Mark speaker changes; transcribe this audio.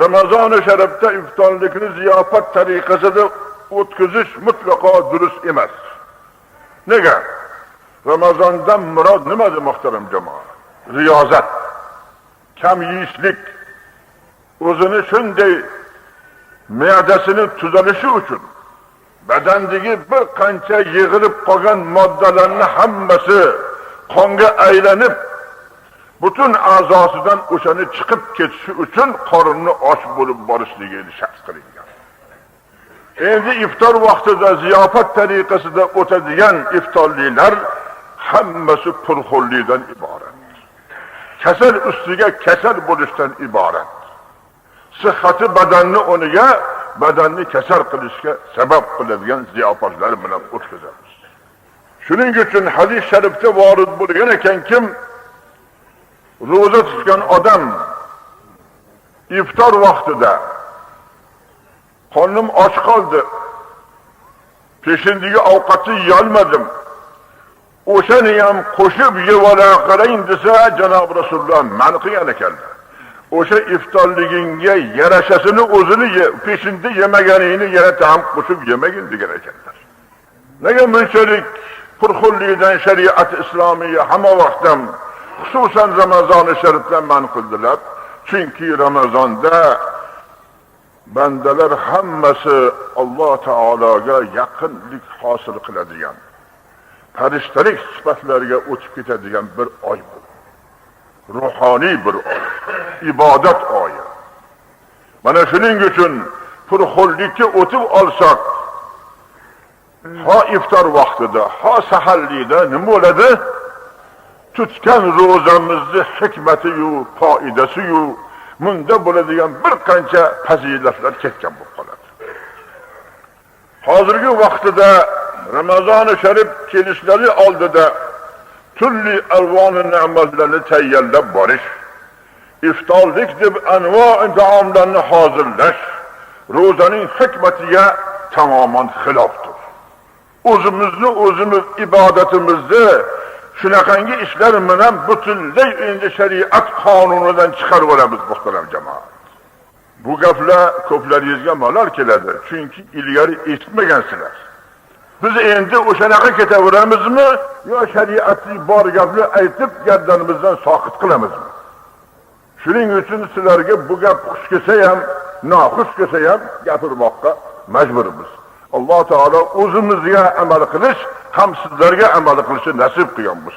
Speaker 1: Ramazoni sharifda iftorlikni ziyofat tariqasida o'tkazish mutlaqo durust emas. Nega? Ramazondan murod nimadir, muhtaram jamoa? Riyozat, kam yeyishlik, o'zini shunday me'dasini tuzalishi uchun badandagi bir qancha yig'ilib qolgan moddalarni hammasi qonga aylanib, butun a'zosidan o'shani chiqib ketishi uchun qorinni och bo'lib borishligi shart qilingan. Endi iftor vaqtida ziyofat tariqasida o'tadigan iftorliklar hammasi purxo'rlikdan iborat. Kasal ustiga kasal bo'lishdan iborat. Sihhati badanni o'rniga badanni kasal qilishga sabab qiladigan ziyofatlar bilan o'tkazamiz. Shuning uchun hadis sharifda vorid bo'lgan ekan, kim ro'za tutgan odam iftor vaqtida qornim och qoldi, peshindiga ovqatni yeyolmadim, o'shani ham qo'shib yeb ola qarang desa, janob Rasululloh man qilgan ekanlar. O'sha iftorligingga yarashasini o'zini ye, peshinda yemaganingni yana ham qo'shib yemagin degan ekanlar. Nega bunchalik purxo'rlikdan shariat islomiya hamma vaqt ham, xususan Ramazoni sharifdan man qildilar? Chunki Ramazonda bandalar hammasi Alloh taologa yaqinlik hosil qiladigan, farishtalik sifatlarga o'tib ketadigan bir oy bu. Ruhoniy bir oy, ibodat oyi. Mana shuning uchun purxo'rlikka o'tib olsak, ho iftor vaqtida, ho saharlikda nima bo'ladi? Tutgan ro'zamizni hikmati-yu, foydasi-yu, bunda bo'ladigan bir qancha fazilatlar ketgan bo'lib qoladi. Hozirgi vaqtida Ramazoni sharif kelishlari oldida turli alvoni ne'matlarni tayyorlab borish, iftorlik deb anvo taomlarni hozirlash ro'zaning hikmatiga tamoman xilofdir. O'zimizni o'zimiz ibodatimizni shunaqangi ishlar bilan butunlay endi shariat qonunidan chiqarib olamiz, muhtaram jamoat. Bu gaplar ko'plaringizga malol keladi, chunki ilgari eshitmagansizlar. Biz endi o'shanaqa ketaveramizmi yo shariatli bor gapni aytib gardanimizdan soqit qilamizmi? Shuning uchun sizlarga bu gap xush kelsa ham, noxush kelsa ham gapirmoqqa majburmiz. Alloh taolo o'zimizga amal qilish ham sizlarga amal qilishni nasib qilgan bo'lsin.